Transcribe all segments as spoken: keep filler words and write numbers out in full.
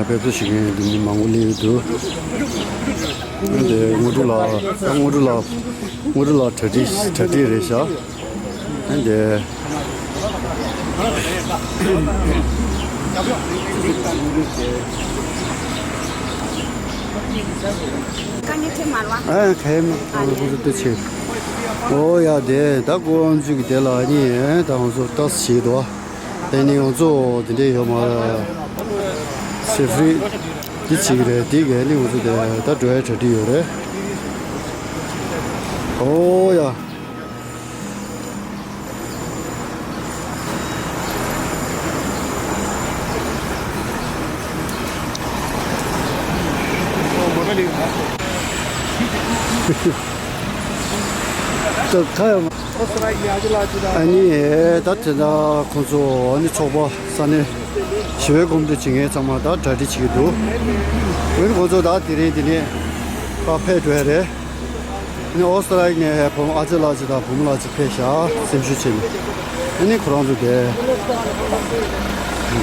འབད་རྩོལ་བྱེད་མཁན་འདི་མི་མང་པོ་སླེབས་ཡོད་འདུག་ཨ་ནི་དངོས་གྲུབ་ལགས། དངོས་གྲུབ་ལགས། དངོས་གྲུབ་ལགས་གྲ་སྒྲིག་གྲ་སྒྲིག་རེད་ཤག་ཨ་ནི། དཀའ་ངལ་འཕྲད་མ་རེད་བ། ཨ་ག་ཡེ་མ་ཨ་ནི་ཁོ་ཚོ་ལྟོས་ཆེ། ཨོ་ཡ་དེ་ད་ཀོ་ཨང་ཅུ་གི་དེ་ལ་ཨ་ནི་ད་ང་ཚོ་ལྟ་བྱེད་དོ། ཨ་ནི་ང་ཚོ་དེ་འདྲས་ཡོད་མ་རེད། སེ་ཧྥི་རི་འདི་བྱེད་ཀྱི་རེད། དེ་གས་ནི་ང་ཚོ་དེ་ད་འགྲོ་ཡ་གྲ་སྒྲིག་ཡོད་རེད། ཨོ་ཡ། ད་ཁ་ཡོད་མ། ཨ་ནི་ད་དེ་ན་ཁོང་ཚོ་ཨ་ནི་ཚོགས་པ་ས་གནས་ཞི་བའི་གོམ་བགྲོད་བྱེད་མཁན་ཚང་མ་ད་གྲ་སྒྲིག་བྱེད་ཀྱི་འདུག་འོན་ཁོང་ཚོ་ད་དེ་རིང་འདི་ནས་ཕར་ཕེབས་འགྲོ་ཡ་རེད། ཨ་ནི་ཨོ་སི་ཏྲ་ལི་ཡ་ནས་བུ་མོ་ཨ་ཅེ་ལགས་ཅིག་དང་བུ་མོ་ལགས་ཅིག་ཕེབས་ཤག་སེམས་ཤུགས་ཆེ་ནས། ཨ་ནི་ཁོ་རང་ཚོ་དེ་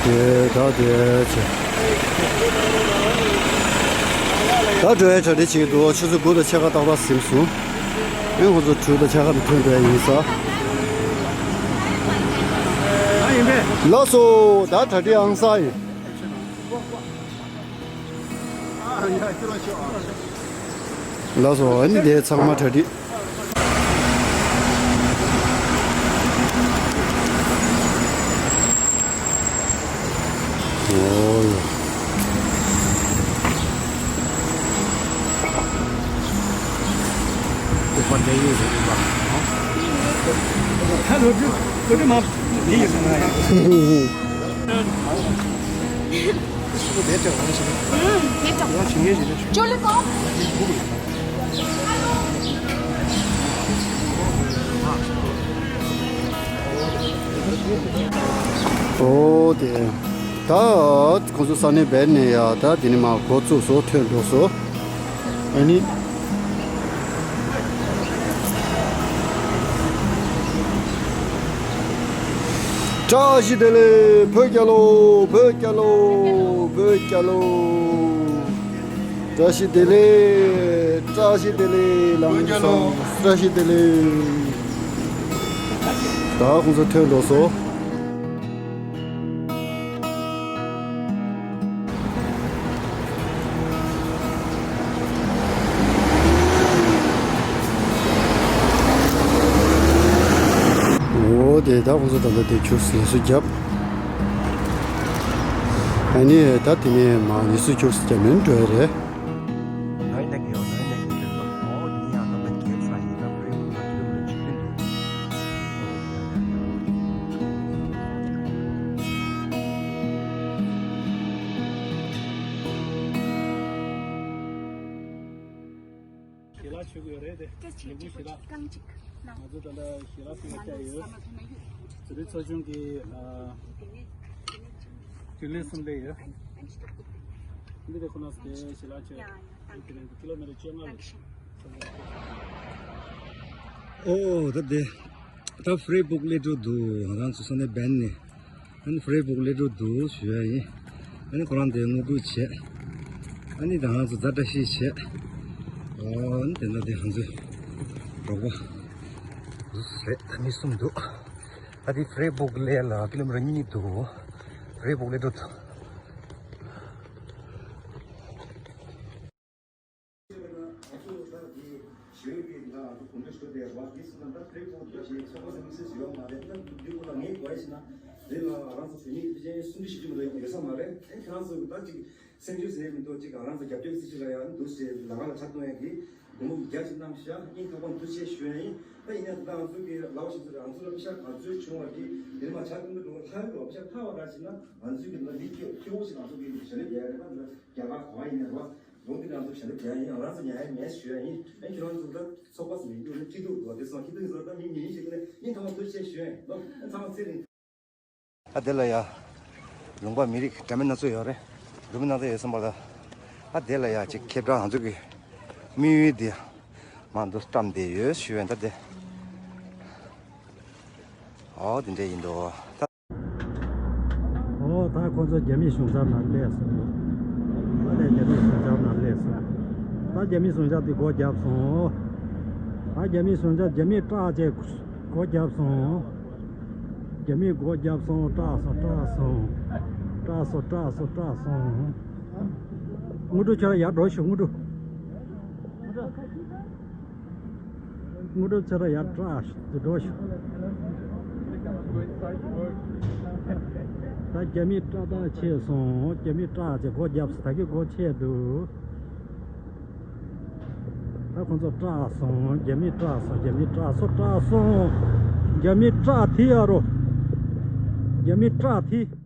དེ་ད་དེ་ཆེ། ད་འགྲོ་ཡ་གྲ་སྒྲིག་བྱེད་ཀྱི་འདུག་ཆུ་ཚོད་དགུ་དང་ཕྱེད་ཀ་ཏག་ཏག་ཟིན་སོང་། ཨེ་ཁོ་ཚོ་དྲུག་དང་ཕྱེད་ཀ་ནས་ཐོན་འགྲོ་ཡ་ཡིན་ས། ལགས་སོ། ད་གྲ་སྒྲིག་ཨང་གསར་ཡིན། ལགས་སོ། ཨ་ནི་དེ་ཚང་མ་གྲ་སྒྲིག་ཨོ་ཡ། ད་ལོ་རྒྱུས་ལོ་རྒྱུས་མ་འདི་ཡོད་ན་ཡང་། ཨོ་དེ། ད་ཁོང་ཚོ་ས་གནས་བན་ནས་ཡ་ད་དེ་ནས་མར་འགོ་བཙུགས་སོ། ཐོན་འགྲོ་སོ། ཨ་ནི། བཀྲ་ཤིས་བདེ་ལེགས། བོད་རྒྱལ་ལོ། བོད་རྒྱལ་ལོ། བོད་རྒྱལ་ལོ། བཀྲ་ཤིས་བདེ་ལེགས། བཀྲ་ཤིས་བདེ་ལེགས། ལམ་སང་བཀྲ་ཤིས་བདེ་ལེགས། ད་ཁོང་ཚོ་ཐོན་འགྲོ་སོ། འོ་དེ་ད་ཁོང་ཚོ་ད་ལྟ་དེ་ཁྱུག་ཟིན་སུ་བརྒྱབ། ཨ་ནི་ད་དེ་ནས་མ་ནི་སུ་ཁྱུག་ཟིན་བརྒྱབ་མིན་འགྲོ་ཡ་རེད། ཞལ་ལག་མཆོད་ཀྱི་ཡོད་རེད་དེ། ལས་འགུལ་ཞལ་ལག་ང་ཚོ་ད་ལྟ་ཞལ་ལག་མཆོད་ཀྱི་ཡོད། དེ་རིང་ཚོགས་ཆུང་གི་དྲིན་ལན་གསུམ་སླེབས་ཡོད། འདི་དེ་ཁོ་ན་དེ་ཞལ་ལག་མཆོད། དེ་རིང་ཀི་ལོ་མི་ཊར་བཅོ་ལྔ་རེད། ཨོ་ད་དེ། ད་ཧྥི་རི་སྦུག་སླེབས་འགྲོ་འདུག་ང་རང་ཚོ་ས་གནས་བན་ནས། ཨ་ནི་ཧྥི་རི་སྦུག་སླེབས་འགྲོ་འདུག་ཞུ་ཡ་ཡིན། ཨ་ནི་ཁོ་རང་དེ་དངོས་སྒུག་བྱས། ཨ་ནི་ད་ང་ཚོ་ཛ་བཀྲ་ཤིས་བྱས། ཨོ་ཨ་ནི་དེ་འདྲ་དེ་ང་ཚོའི་རོགས་པ་རེད། ད་མི་གསུམ་འདུག་ཨ་དེ་ཧྥི་རི་སྦུག་སླེབས་ལ་ཀི་ལོ་མི་ཊར་གཉིས་འདུག་ཧྥི་རི་སྦུག་སླེབས་འགྲོ་འདུག་སེམས་ཤུགས་ཟེར་མི་འདུག་ཅིག་ང་རང་ཚོ་རྒྱབ་སྐྱོར་སྲིད་ཇུས་ལ་ཡང་འདུག་ཟེར་ལ་ང་ལ་ཆ་གཏོང་ཡ་གི་སྒོར་མོ་བརྒྱ་ཅིག་གནང་ཤག་ཨེ་ཁྱེད་རང་ཚོ་ད་ཅིག་སེམས་ཤུགས་ཟེར་མི་འདུག་ཅིག་ང་རང་ཚོ་རྒྱབ་སྐྱོར་སྲིད་ཇུས་ལ་ཡང་འདུག་ཟེར་ལ་ང་ལ་ཆ་གཏོང་ཡ་གི་སྒོར་མོ་བརྒྱ་ཅིག་གནང་ཤག་ཨེ་ཁྱེད་རང་ཚོ་ད་ང་ཚོ་གི་ལ་བ་ཞིག་ཚོ་རང་ཚོ་ལ་ཤ་ཁ་ཁ་བ་ར་ཞིག་ན་ང་ཚོ་གི་ལ་ལི་ཁྱེད་ཁྱེད་འོ་ཞིག་ང་ཚོ་གི་ཞལ་ལས་རྒྱག་ཡ་རེད། ད་ང་ཚོ་རྒྱ་གར་ག་བ་ཡིན་ནའི་རེད་བ། ལོ་འདི་ང་ཚོ་ཞལ་ལས་རྒྱག་ཡ་ཡིན། ང་རང་ཚོ་ཉར་ཡ་མེད་ཞུ་ཡ་ཡིན། ཨེ་ཁྱེད་རང་ཚོ་ད་ཚོགས་པ་ཟེར་མི་འདུག་ནི་སྐྱིད་སྡུག་གོ་དེ་སོང་སྐྱིད་སྡུག་ཡིན་ཟེར་ད་མི་མི་ཡིན་ཞིག་ནས་ཡིན་ཐང་ཐུགས་རྗེ་ཆེ་ཞུ་ཡ་ཡིན། ལོ་ཨེ་ཚང་མ་ཚེ་རིང་། ཨ་དེ་ལ་ཡ། ལུང་པ་མི་རིགས་འདྲ་མིན་སྣ་ཚོགས་ཡོད་རེད། འདྲ་མིན་སྣ་ཚོགས་ཡོད་བསམ་པ་ལ། ཨ་དེ་ལ་ཡ་ཅིག་ཁྱེད་རང་ང་ཚོ་གི་དམིགས་ཡུལ་འདི་མ་འདུག་བཀྲམ་བསྡད་ཡོད་ཞུ་ཡ་ད་དེ། ཨོ་དེ་འདྲ་ཡིན་འདུག་ཨོ་ད་ཁོ་ཚོ་རྒྱ་མིའི་གཞུང་ཚབ་ནང་སླེབས་སོང་། ད་ལས་རྒྱ་མིའི་ཟུངས་ཁྱབ་ནང་སླེབས་སོང་། ད་རྒྱ་མིའི་ཟུངས་ཁྱབ་དེ་སྒོ་བརྒྱབ་སོང་། ད་རྒྱ་མིའི་ཟུངས་ཁྱབ་རྒྱ་མིས་སྐྲག་བྱས་སྒོ་བརྒྱབ་སོང་། རྒྱ་མིས་སྒོ་བརྒྱབ་སོང་། སྐྲག་སོང་། སྐྲག་སོང་། སྐྲག་སོང་། སྐྲག་སོང་། སྐྲག་སོང་། དངོས་གྲུབ་ཁྱོད་རང་ཡར་འགྲོ་ཤོག། དངོས་གྲུབ། དངོས་གྲུབ་ཁྱོད་རང་ཡར་སྐྲག་ཤོག། དེ་འགྲོ་ཤོག། ད་རྒྱ་མིས་སྐྲག་ཐག་ཆད་སོང་། རྒྱ་མིས་སྐྲག་བྱས་སྒོ་བརྒྱབ་སོང་། ད་གིན་སྒོ་ཕྱེ་འདུག། ད་ཁོང་ཚོ་སྐྲག་སོང་། རྒྱ་མིས་སྐྲག་སོང་། རྒྱ་མིས་སྐྲག་སོང་། སྐྲག་སོང་། རྒྱ་མིས་སྐྲག་ཐིག་ཨ་རོ། རྒྱ་མིས་སྐྲག་ཐིག།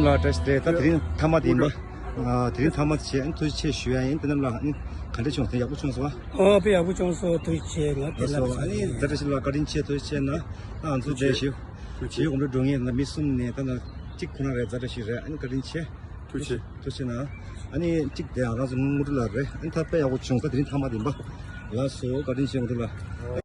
ལ་བཀྲ་ཤིས་བདེ་ལེགས། ད་དེ་རིང་མཐའ་མ་དེ་ཡིན་པ། ཨ། དེ་རིང་མཐའ་མ་བྱས། ཨ་ནི་ཐུགས་རྗེ་ཆེ་ཞུ་ཡ་ཡིན། དེ་རྣམས་ལ་ཨ་ནི་ག་འདྲ་བྱུང་། དེ་ཡག་པོ་བྱུང་སོང་ཨ། ཨོ་དཔེ་ཡག་པོ་བྱུང་སོང་། ཐུགས་རྗེ་ཆེ། ང་དེ་ལ་ལགས་སོ། ཨ་ནི་བཀྲ་ཤིས་ལགས་བཀའ་དྲིན་ཆེ། ཐུགས་རྗེ་ཆེ་གནང་། ཨ་ང་ཚོ་བསྡད་ཞུ། ཐུགས་རྗེ་ཆེ། གོམ་བགྲོད་འགྲོ་མཁན་ལ་མི་གསུམ་ནས་ད་ནང་གཅིག་ཁོ་རང་རེད། ཛ་དྲག་ཞིག་རེད། ཨ་ནི་བཀའ་དྲིན་ཆེ། ཐུགས་རྗེ་ཆེ། ཐུགས་རྗེ་ཆེ་གནང་། ཨ་ནི་གཅིག་དེ་ཡང་རང་ཚོ་དངོས་གྲུབ་ལགས་རེད། ཨ་ནི་ད་དཔེ་ཡག་པོ་བྱུང་སོང་། དེ་རིང་མཐའ་མ་དེ་ཡིན་པ། ལགས་སོ། བཀའ་དྲིན་ཆེ་དངོས་གྲུབ་ལགས།